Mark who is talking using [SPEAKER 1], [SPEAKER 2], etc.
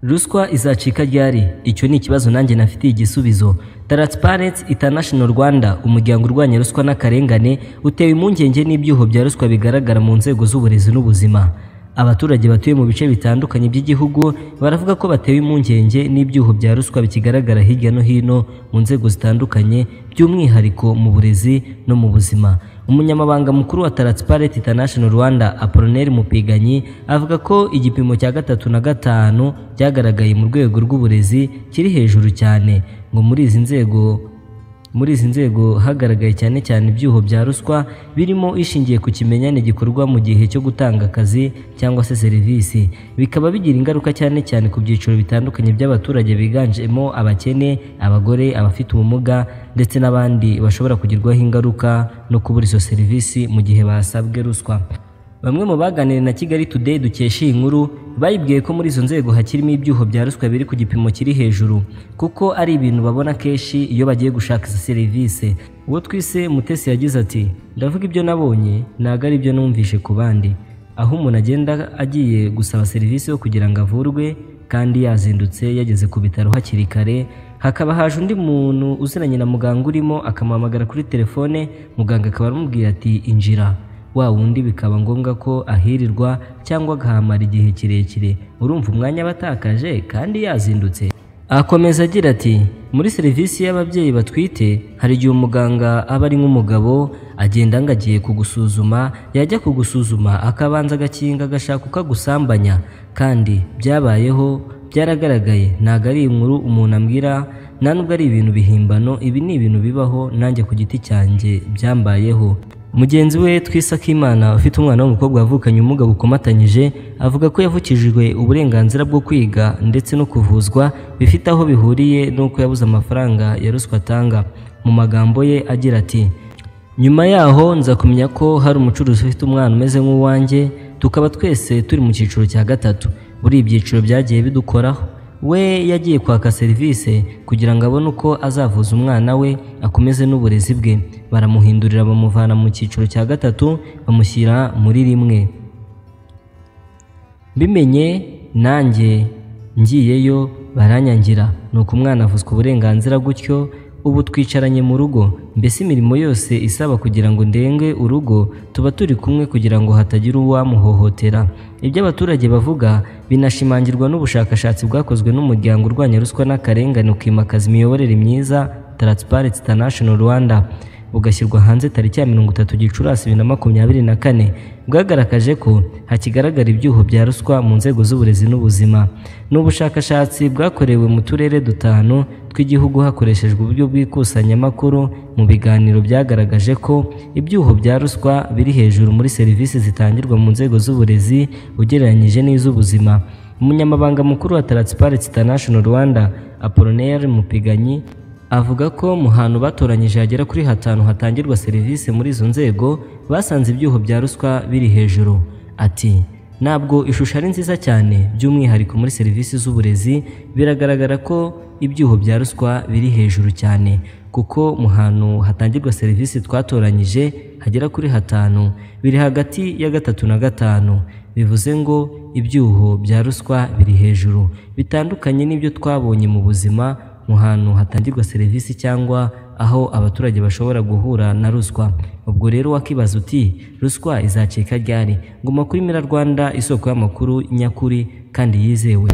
[SPEAKER 1] Ruswa izacika ryari? Icyo ni ikibazo nanjye nafitiye igisubizo. Transparency International Rwanda, umuryango urwanya ruswa n'akarengane, utewe impungenge n'ibyuho bya ruswa bigaragara mu nzego z'uburezi n'ubuzima. Abaturage batuye mu bice bitandukanye by'igihugu baravuga ko batewe impungenge n'ibyuho bya ruswa bikigaragara hirya no hino mu nzego zitandukanye, by'umwihariko mu burezi no mu buzima. Umunyamabanga mukuru wa Transparency International Rwanda, Apollinaire Mupiganyi, avuga ko igipimo cya 3 na 5 byagaragaye mu rwego rw'uburezi kiri hejuru cyane. Ngo muri izi nzego hagaragaye cyane cyane ibyuho bya ruswa birimo ishingiye ku kimenyane gikorwa mu gihe cyo gutanga akazi cyangwa se serivisi, bikaba bigira ingaruka cyane cyane ku byiciro bitandukanye by'abaturage biganjemo abakene, abagore, abafite ubumuga ndetse n'abandi bashobora kugirwaho ingaruka no kubura izo serivisi mu gihe basabwe ruswa. Bamwe mu baganiriye na Kigali Today dukesha iyi nkuru bayibwiye ko muri izo nzego hakirimo ibyuho bya ruswa biri ku gipimo kiri hejuru, kuko ari ibintu babona kenshi iyo bagiye gushaka izo serivisi. Uwo twise Mutesi yagize ati: "Ndavuga ibyo nabonye, ntago ari ibyo numvishe ku bandi. Aho umuntu agenda agiye gusaba serivisi yo kugira ngo avurwe kandi yazindutse yageze ku bitaro hakiri kare, hakaba haje undi muntu uziranye na muganga urimo akamuhamagara kuri telefone, muganga akaba aramubwira ati injira." Wa wundi bikaba ngombwa ko ahirirwa cyangwa agahamara igihe kirekire, urumva umwanya batakaje kandi yazindutse. Akomeza agira ati: "Muri serivisi y'ababyeyi batwite hari igihe umuganga aba ari nk'umugabo agenda ngo agiye kugusuzuma, yajya kugusuzuma akabanza agakinga agashaka uko agusambanya, kandi byabayeho, byaragaragaye, ntago ari inkuru umuntu ambwira, nta nubwo ari ibintu bihimbano, ibi ni ibintu bibaho, nanjye ku giti cyanjye byambayeho." Mugenzi we twise Akimana ufite umwana w'umukobwa wavukanye ubumuga bukomatanyije, avuga ko yavukijwe uburenganzira bwo kwiga ndetse no kuvuzwa bifite aho bihuriye n'uko yabuze amafaranga ya ruswa atanga. Mu magambo ye agira ati: "Nyuma yaho nza kumenya ko hari umucuruzi ufite umwana umeze nk'uwanjye, tukaba twese turi mu cyiciro cya 3. Buri ibyiciro byagiye bidukoraho. We yagiye kwaka serivisi kugira ngo abone uko azavuza umwana we akomeze n'uburezi bwe, baramuhindurira bamuvana mu cyiciro cya 3 bamushyira muri 1. Mbimenye nanjye ngiyeyo baranyangira, nuko umwana avuzwa uburenganzira gutyo, ubu twicaranye mu rugo, mbese imirimo yose isaba kugira ngo ndenge urugo tuba turi kumwe kugira ngo hatagira uwamuhohotera." Ibyo abaturage bavuga binashimangirwa n'ubushakashatsi bwakozwe n'umuryango urwanya ruswa n'akarengane ukimakaza imiyoborere myiza Transparency International Rwanda, bugashyirwa hanze tariki ya 30 Gicurasi 2024, bwagaragaje ko hakigaragara ibyuho bya ruswa mu nzego z'uburezi n'ubuzima. Ni ubushakashatsi bwakorewe mu turere 5 tw'igihugu hakoreshejwe uburyo bw'ikusanyamakuru. Mu biganiro byagaragaje ko ibyuho bya ruswa biri hejuru muri serivisi zitangirwa mu nzego z'uburezi ugereranyije n'iz'ubuzima. Umunyamabanga mukuru wa Transparency International Rwanda, Apollinaire Mupiganyi, avuga ko mu hantu batoranyije hagera kuri 5 hatangirwa serivisi muri izo nzego basanze ibyuho bya ruswa biri hejuru. Ati: "Ntabwo ishusho ari nziza cyane, by'umwihariko muri serivisi z'uburezi biragaragara ko ibyuho bya ruswa biri hejuru cyane, kuko mu hantu hatangirwa serivisi twatoranyije hagera kuri 5 biri hagati ya 3 na 5, bivuze ngo ibyuho bya ruswa biri hejuru, bitandukanye n'ibyo twabonye mu buzima mu hantu hatangirwa serivisi cyangwa aho abaturage bashobora guhura na ruswa." Ubwo rero wakibaza uti ruswa izacika ryari? Guma kuri Mira Rwanda, isoko y'amakuru nyakuri kandi yizewe.